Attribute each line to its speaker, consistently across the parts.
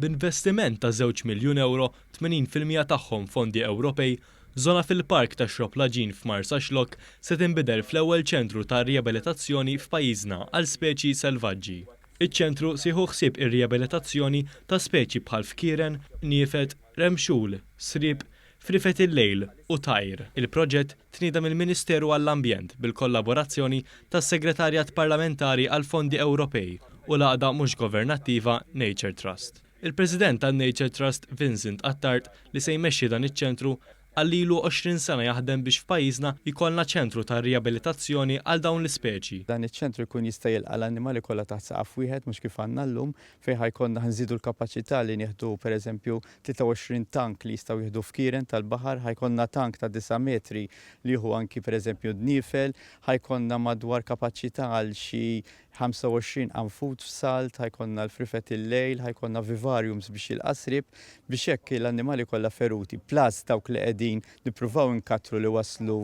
Speaker 1: B'investiment ta' żewġ miljun ewro, 80% tagħhom fondi Ewropej, żona fil-Park tax-Xrobb l-Għaġin f'Marsaxlokk se tinbidel fl-ewwel ċentru ta' rijabilitazzjoni f'pajjiżna għal speċi selvaġġi. Iċ-ċentru se jieħu ħsieb ir-rijabilitazzjoni ta' speċi bħal fkieren, qniefed, remxul, sriep, frifet il-lejl u tajr. Il-proġett tnieda mill-Ministeru għall-Ambjent bil-kollaborazzjoni tas-Segretarjat Parlamentari għall-Fondi Ewropej u l-għaqda mhux governattiva Nature Trust. Il-President tan-Nature Trust Vincent Attard li se jmexxi dan iċ-ċentru qal li ilu 20 sena jaħdem biex f'pajjiżna jkollna ċentru ta' rijabilitazzjoni għal dawn l-ispeċi.
Speaker 2: Dan iċ-ċentru jkun jista' jilqa' l-annimali kollha taħt saqaf wieħed mhux kif għandna llum fejn ħa jkollna ħa nżidu l-kapaċità li nieħdu pereżempju 23 tank li jistgħu jieħdu fkieren tal-baħar, ħa jkollna tank ta' disa' metri li jieħu anki pereżempju dniefel, ħa jkollna madwar kapaċità għal xi 25 qanfud f'salt, ħa jkollna l-frifet il-lejl, ħa jkollna vivariums biex jilqa' sriep, biex hekk l-annimali kollha feruti plus dawk li qegħdin nippruvaw inkattru li waslu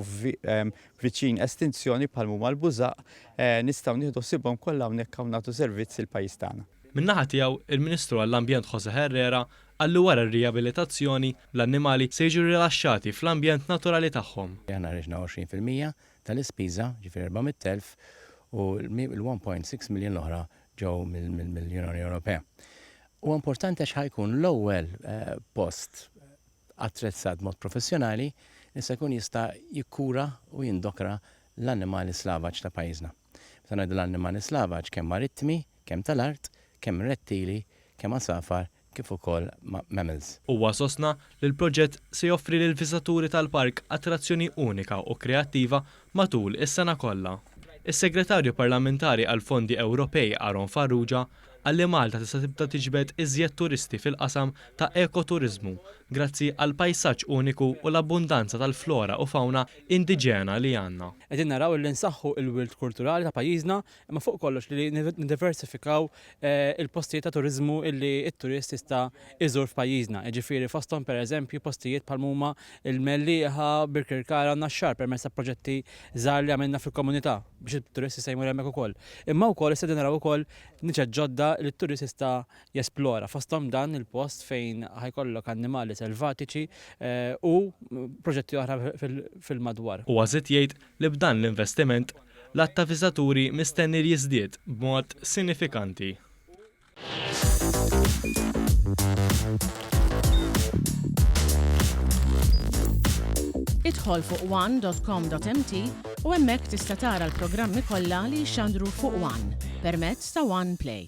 Speaker 2: viċin estinzjoni bħal m'huma l-bużaq, nistgħu nieħdu ħsiebhom kollha hawnhekk hawn nagħtu servizz lill-pajjiż tagħna.
Speaker 1: Min-naħa tiegħu, il-Ministru għall-Ambjent José Herrera qal li wara r-rijabilitazzjoni, l-annimali se jiġu rilaxxati fl-ambjent naturali tagħhom.
Speaker 3: Aħna ħriġna 20% tal-ispiża, ġifieri 400,000, u l-1.6 million l-oħra ġew mill-Unjoni Ewropea. Huwa importanti għax ħa jkun l-ewwel post attrezzat b'mod professjonali li se jkun jista' jikkura u jindokra l-annimali slavaġ ta' pajjiżna. Meta ngħidu l-annimali slavaġ kemm marittimi, kemm tal-art, kemm rettili, kemm għasafar kif ukoll mammals.
Speaker 1: Huwa sostna li l-proġett se joffri lill-viżitaturi tal-park attrazzjoni unika u kreattiva matul is-sena kollha. Is-Segretarju Parlamentari għall-Fondi Ewropej Aaron Farrugia qal li Malta tista' tibda tiġbed iżjed turisti fil-qasam ta' eko-turiżmu grazzi għall-pajsaġġ uniku u l-abbundanza tal-flora u fawna indiġena li għandna.
Speaker 4: Qegħdin naraw li nsaħħu l-wirt kulturali ta' pajjiżna imma fuq kollox li niddiversifikaw il-postijiet ta' turiżmu li t-turist jista' jżur f'pajjiżna. Jiġifieri fosthom pereżempju postijiet bħal m'huma l-Mellieħa, Birkirkara u Naxxar permezz ta' proġetti żgħar li għamilna fil-komunità biex it-turist jista' jmur hemmhekk ukoll. Imma wkoll issa qegħdin naraw ukoll niċeċ ġodda li t-turist jista' jesplora, fosthom dan il-post fejn ħa jkollok annimali selvatiċi u proġetti oħra fil-madwar.
Speaker 1: Huwa żied jgħid li b'dan l-investiment, l-għadd ta' viżitaturi mistenni li jiżdied b'mod sinifikanti.
Speaker 5: Idħol fuq one.com.mt u hemmhekk tista' tara l-programmi kollha li jixxandru fuq One permezz ta' One Play.